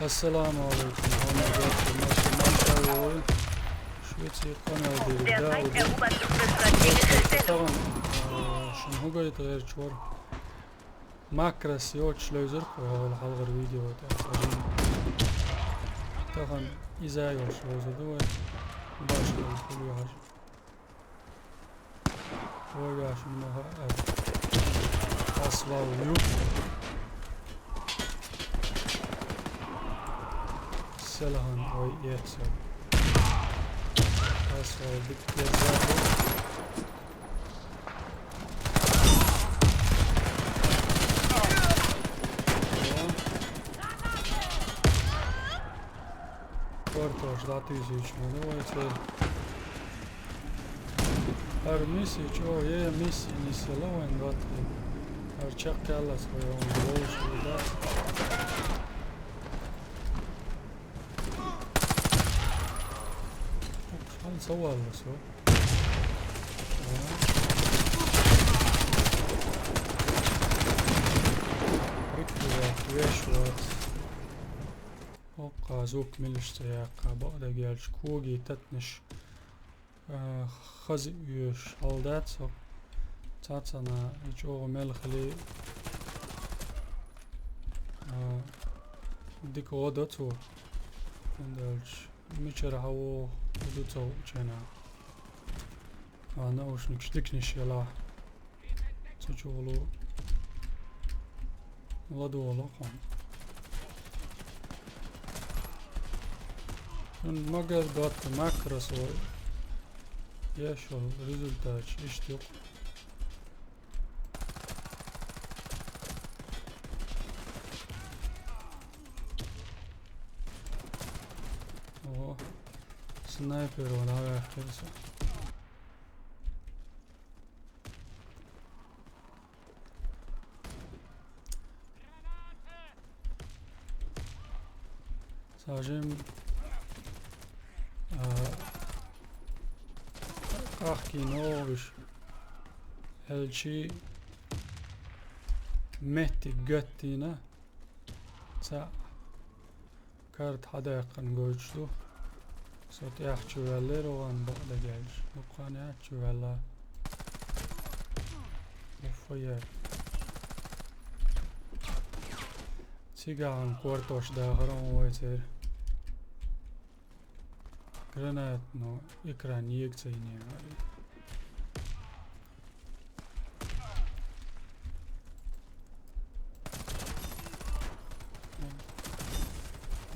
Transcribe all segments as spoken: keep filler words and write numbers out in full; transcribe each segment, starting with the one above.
Ассаламу алейкум, хьамда, бахта, маша, маша, вой. Швеция канал дир, да, уду. Тахана, а, шун хӀу гайта гӀерташ вар. Макрос йоцуш левзар кху хьалгӀа, хьалгӀар видео тӀехь цхьа жима. Тахана иза йоцуш левзар ду вай. Башха хуьлу хьажа. Вай вешан ма хаьа. Асвал ю. Селхан вай эцо. Асвал дик деза. Картош дӀатуьйсуьйтуш ма ду вай церан. ХӀара миссия чӀогӀа е, миссия нисъяла вайн гӀаттий. ХӀара чекхъяллалц вай хӀума вовшах ву дац. Укх хьан ца валла со. Веккхавац, веш вац. Оккха звук милаш ца яьккха, бакъдерг аьлча, когий татнаш, а, хаза оьшуш хьал дац со. Цхьаццанхьа и чӀогӀа мел хили, а, дика гӀо до цо. ХӀунда аьлча мичара хьан вогӀу, хӀун ду ца хуучу хенахь. А, наушникаш диканаш ялахь. Цу чухула ладогӀало хьуна. Шун магар доцу макрос вай. Еш йолу результаташ иштта ю-кх. О, снайпер ван аваьхкира со. Цхьа жим, а, къахкийна вуьш, элчий меттиг гаттийна, цхьаъ карта хьадаьккхина гойтуш ду. Со тӀехь чу ваьллера ван бакъдерг аьлча. Дукха хан яц чу ваьлла. Уффа яр. Цигахь кортош дахара вон вай церан. Гранат, ну, экран ега ца йинера.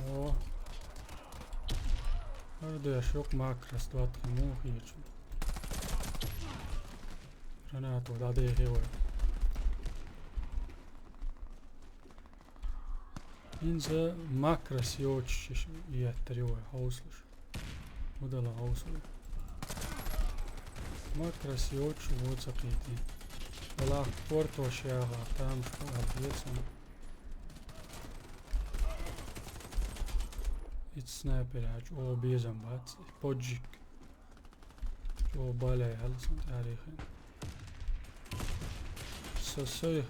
О. ХӀара деш ю-кх макрос доттагӀий муха хеташ. Гранато дӀадехи вай. ХӀинца макрос йоцуш еттар ю вай хьовсалаш. Удала хьовсал. Макрос йоцуш ву ца кхийти. Валахь кортош яха тамаш бу аьлла децан. Ица снайпер яьчу оха безам бац. Поджик. ЧӀогӀа баляй хьала сан тӀарихина. Со сай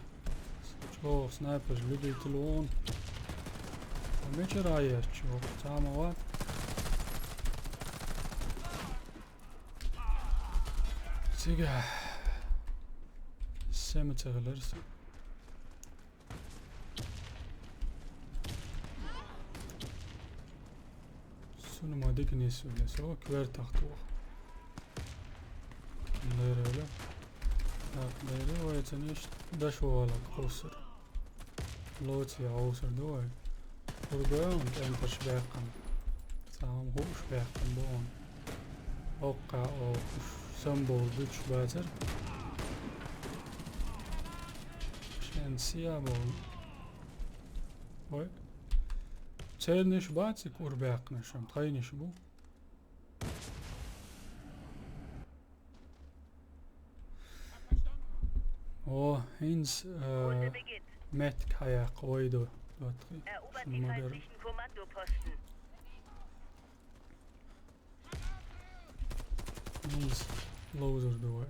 чӀогӀа снайпер любитель вон. Мичара а еш чӀогӀа цхьа ма вац. Цигахь сема ца хилар сан. Суна ма дика нисвелла, со коьртах тоха. Леревелла. Так, лере вайцан иштта дашо валат кхуссар. Лоций хьовсар ду вай. Ургойн кӀентарш баьккхина. Цхьа хӀума хууш баьккхина бу хьуна. Оккха оха самбовла буьтуш бацара. Шен сия бовла. Вай. Церниш бац и кур баьккхинарш, тхайниш бу. О, хӀинца, э, меттиг хьаяккха вай ду, доттагӀий. Шуна ма-дарра. Муьлхха ловзар ду вай.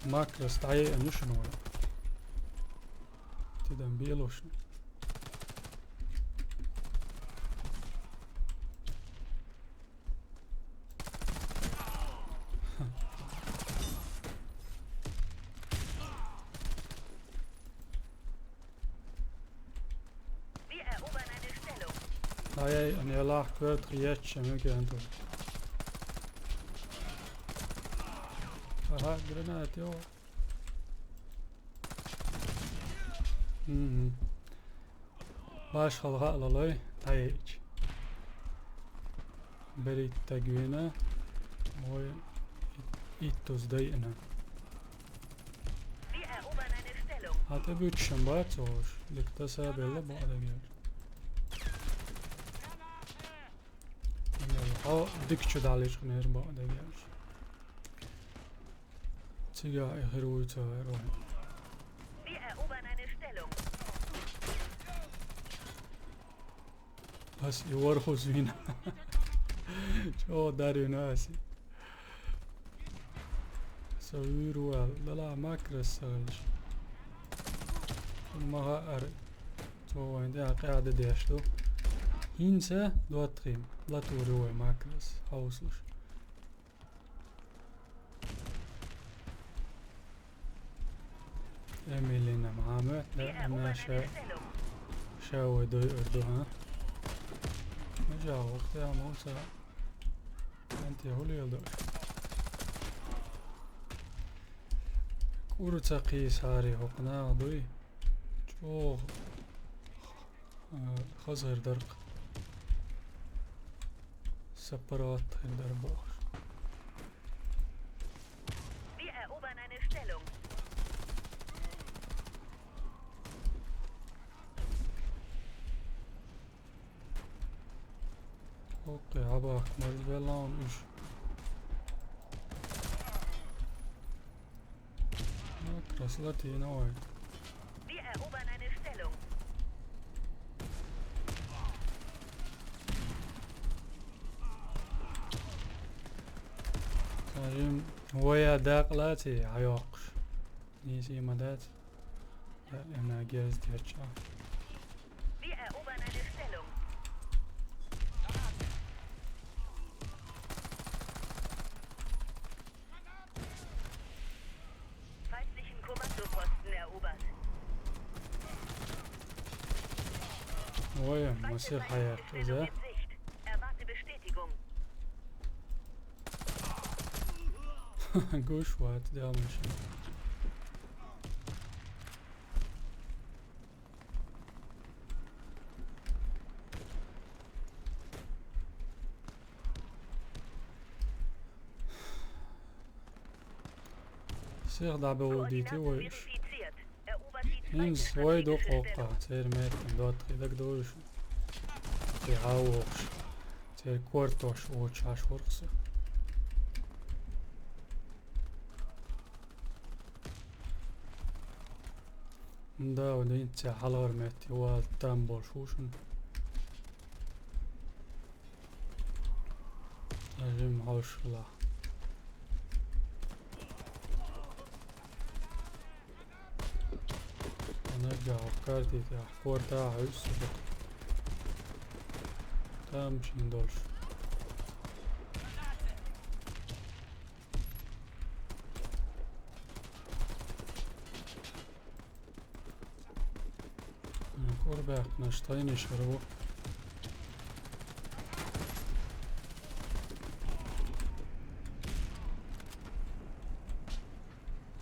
Макрос дӀаеана ю шуна вай. Тидам белошна. Ай, ай, ан ялахь коьртах етташ меган ду. Аха, гранат, йо. Мгм. Башхалла хаалалой, тайч. Берит тагвина. Ой, ит-, иттус дайна. Wir erobern eine Stellung. Хьа тӀе буьтуш ма бац ош, дика таса белла бакъдерг. Хьо дика чу дӀалечкъинера бакъдерг. Цига а хир вуй ца вер вай. Wir erobern eine Stellung. Ас и ворхӀ узвина. ЧӀогӀа дарвина ас и. Со вуьйр ву аьлла, дала макрас ца хилча. Шуна ма хаьара, цо вайн тӀехь къаьхьа деш ду. ХӀинца доттагӀий, латур ю вай макрас, хьовсалаш. Эмилина Мухаммед, да, ама ша, ша вай дой эр ду, хӀа? Мажа вахта муса. Анти хулиел ду. КӀур ца кхийсари хӀокху наха дуй? ЧӀогӀа. А, хазар даркъ. Сапарат хир дар бохуш. Wir erobern eine Stellung. Окей, хьабахка марзбелла хьуна уьш. Красота, ну ой. Wir erobern eine Stellung. Скажем, вая дакъа лаций, хьайоккхуш. Нийса ма дац. Я, я на герз деча. Wir erobern eine Stellung. Feindlichen Kommandoposten erobert. Ой, масир хьаяккха иза. Feindliche Stellung in Sicht. Erwarte Bestätigung. Гуш вац, дел машин. Сих дӀабевдийти вай уьш. ХӀинца вай ду къоккха, церан меттана доттагӀий дагадовлуш. Церан хьа а вохуш, церан кортош вочу хьаш варх со. Да, ван динца хьалхара метте вала там болуш ву шуна. Жим хьошула. Ана гав карти тя, корта хьуьссу. Там чин долуш. Курбаьккхинаш тайниш хир ву.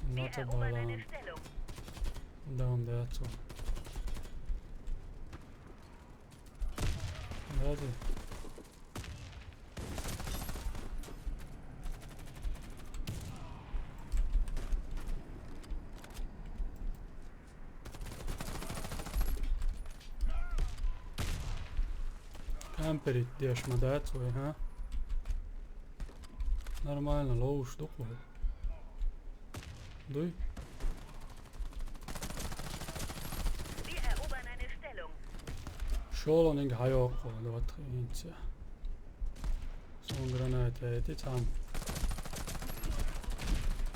Ната балан. Даун дацу. Дади. Камперит деш ма дац вай, хӀа? Нормально, ловуш ду-кх вай. Дуй? Wir erobern eine Stellung. Шоланиг хьайоккху, вот, хӀинца. Сон граната эти цхьаьна.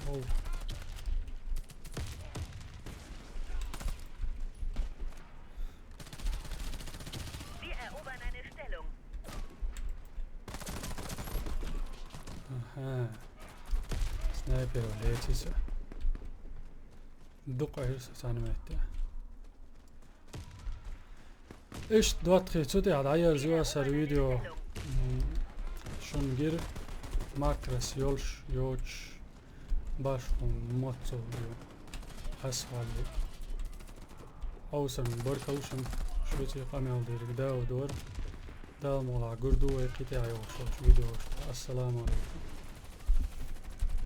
Оу. Wir erobern eine Stellung. Аха. Снайпер валеци со. Дукха хир со цхьана метте. Иштта доттагӀий, цу тӀехь дӀаерзайо ас хӀара видео. М, шуна гира макрос йолуш йоцуш башхо моццул ю хьасвалли. Хьовсарна баркалла шуна, шуьца къамел дийриг Дауд вара. Дала мукъалахь гур ду вай кхин тӀехь йогӀуш йолчу видеошка. Ассаламу алейкум.